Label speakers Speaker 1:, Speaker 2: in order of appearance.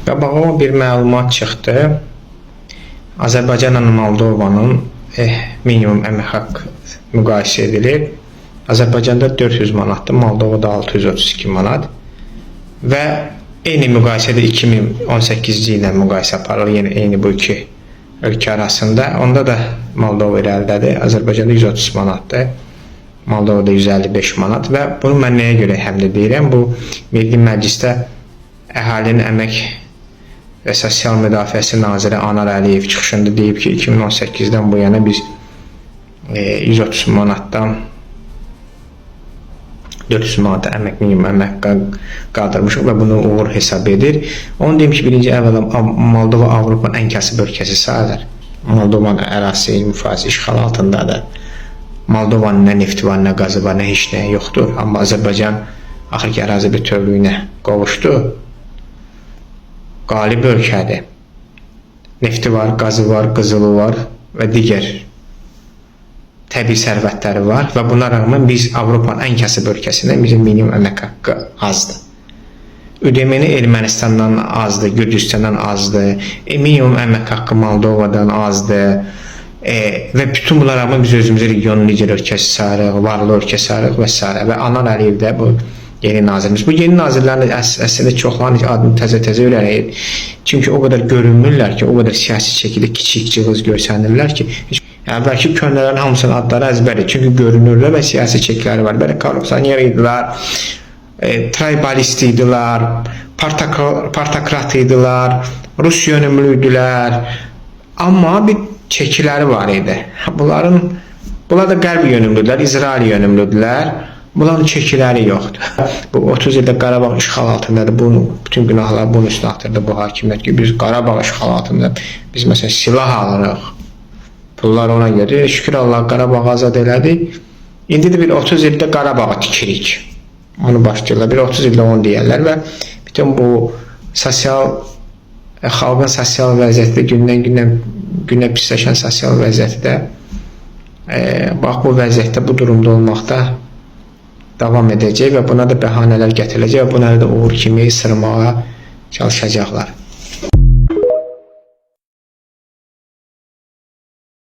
Speaker 1: Qabağıma bir məlumat çıxdı. Azərbaycanla Moldovanın minimum əmək haqqı müqayisə edilib. Azərbaycanda 400 manatdır, Moldovada 632 manat. Və eyni müqayisədə 2018-ci illə müqayisə aparılır, yəni eyni bu iki ölkə arasında. Onda da Moldova irəlidədir. Azərbaycanda 130 manatdır. Moldovada 155 manat və bunu mən nəyə görə həm də deyirəm? Bu Milli Məclisdə Əhalinin Əmək və Sosial Müdafiəsi naziri Anar Əliyev çıxışında deyib ki, 2018-dən bu yana biz 130 manatdan 400 manata əmək minimum əmək qaldırmışıq və bunu uğur hesab edir. Onu deyim ki, birinci əvvəla Moldova Avropanın ən kasıb ölkəsi sayılır. Moldovanın ərazisi 20% işğal altındadır. Moldovanın nə nefti var, nə qazı var, nə heç nə yoxdur. Amma Azərbaycan axır ki, ərazi bütövlüyünə qovuşdu. Qalib ölkədir. Nefti var, qazı var, qızılı var və digər təbii sərvətləri var və buna rəğmən biz Avropanın ən kasıb ölkəsində bizim minimum əmək haqqı azdır. ÜDM-ni Ermənistandan azdır, Gürcüstandan azdır, minimum əmək haqqı Moldovadan azdır. Və bütün bunlara rəğmən biz özümüzü regionun lider ölkəsi sayırıq, varlı ölkə sayırıq və s. Və Anar Əliyev də bu yeni nazirimiz. Bu yeni nazirlərin əslində çoxlarının adını təzə-təzə öyrənirik. Çünki o qədər görünmürlər ki, o qədər siyasi şəkildə kiçik cığız görsənirlər ki, heç əvvəlki köhnələrin hamısının adları əzbərdir. Çünki görünürlər və siyasi çəkiləri var. Belə korrupsioner idilər, tribalist idilər, partokrat idilər, Rus yönümlü idilər. Amma bir çəkiləri var idi. Bunlar da qərb yönümlüdülər, İsrail yönümlüdülər. Bunların çəkiləri yoxdur. Bu 30 ildə Qarabağ işğal altındadır. Bunu bütün günahlar bunun üstünə atırdı bu hakimiyyət ki, biz Qarabağ işğal altında biz məsələn silah alırıq. Pullar ona gedir. Şükür Allah Qarabağı azad elədik. İndi də bir 30 ildə Qarabağı tikirik. Onu başlayırlar. Bir 30 ildə onu deyərlər və bütün bu sosial xalqın sosial vəziyyəti də gündən günə pisləşən sosial vəziyyəti də bax bu vəziyyətdə, bu durumda olmaqda davam edəcək və buna da bəhanələr gətiriləcək və buna da uğur kimi sırmağa çalışacaqlar.